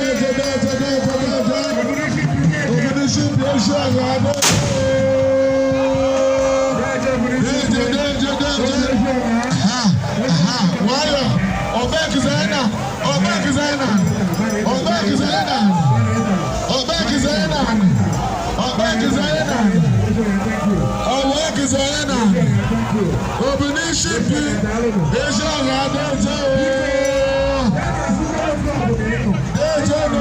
Deje, deje, deje, deje. Ogunisi ezi ọha deje. Deje, deje, deje. Ha, ha, nwayọ. Ọbẹ̀ kìsẹ́nà, ọbẹ̀ kìsẹ́nà, ọbẹ̀ kìsẹ́nà, ọbẹ̀ kìsẹ́nà, ọbẹ̀ kìsẹ́nà, ọbẹ̀ kìsẹ́nà. Ogunisi ezi ọha deje ooo. Deje nù.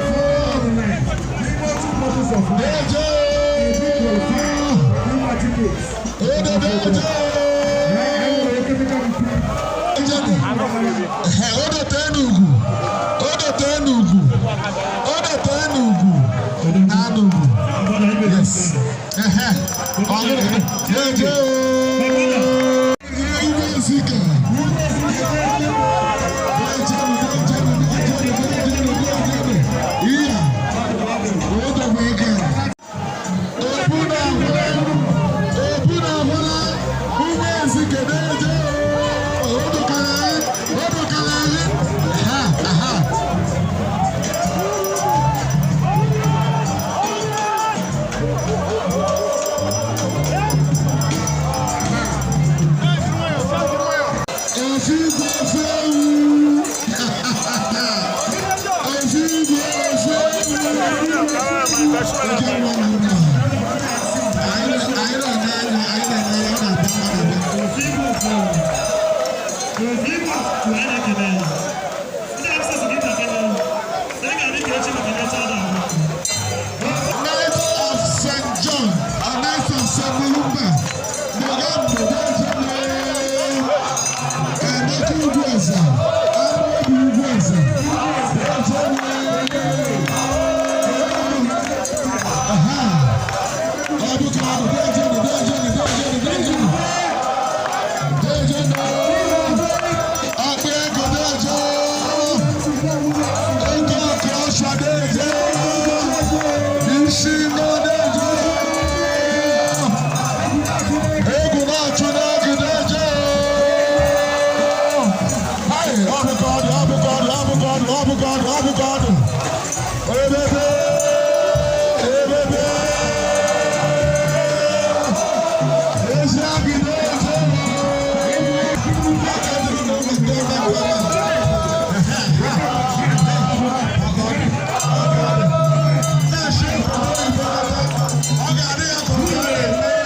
Deje ooo. Ede deje ooo. Odo Enugu, Odo Enugu, Odo Enugu, Enugu. Yes. Deje ooo. Igwe Ezike. Deje deje deje deje deje. Iya. Odo bụ ike. Obu na ahụla, obu na ahụla, Igwe Ezike deje ooo. Odo kara anyị, odo kara anyị. Ha, aha. Ofi igwe ofe ewu. Ofi igwe ofe ewu. Oke nwa m nna. Anyị na-ene anya, anyị na-ene anya, ọ na-abịa, ọ na-abịa. Knight of St. John, a Knight of St. Mulumba, Mogambo, Emeka Ugwueze, Amaobi Ugwueze, Aha. Ọ bụ ka ọ bụ Dejenu, Dejenu, Dejenu, Dejenu. Dejenu. Akpa ego Deje. Oge ọkụ ọsọ Deje. Isi nọ Deje. Egwu na-atụ n'oge Deje. Hai, ọ bụ ka ọ dị, ọ bụ ka ọ dị, ọ bụ ka ọ dị, ọ bụ ka ọ dị, ọ bụ ka ọ dị. Ebebe, ebebe. Ezi agide eje. Aka dị n'ụlọ ndị ọma ọma. Na-achị obodo oyibo nata. Ọ ga-adị ya ka ọ ga-eme ya.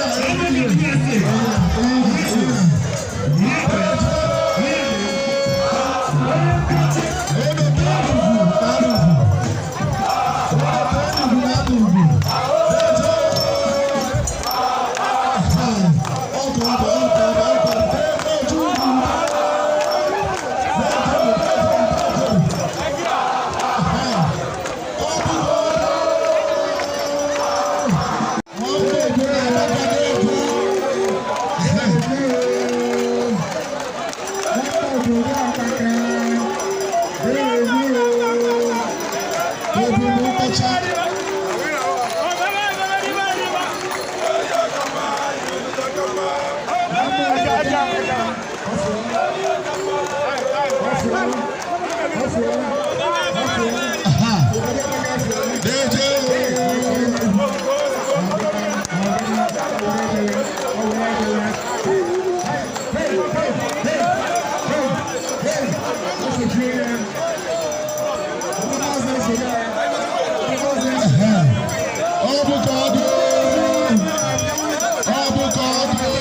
Ọ bụ ka ọ dị, ọ bụ ka ọ dị.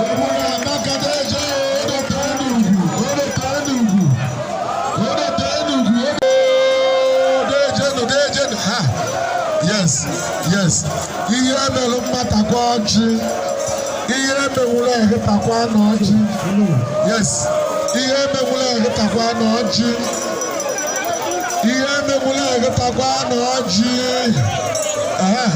Obu na Amaka deje, odote Enugwu, odote Enugwu, odote Enugwu, dejenu, dejenu. Ha, yes, ihe melụ mmatakwa ọjị, ihe emenwụrụ ehịtakwa na ọjị. Yes, ihe emenwụrụ ehịtakwa na ọjị, ihe emenwụrụ ehịtakwa na ọjị. Ehe.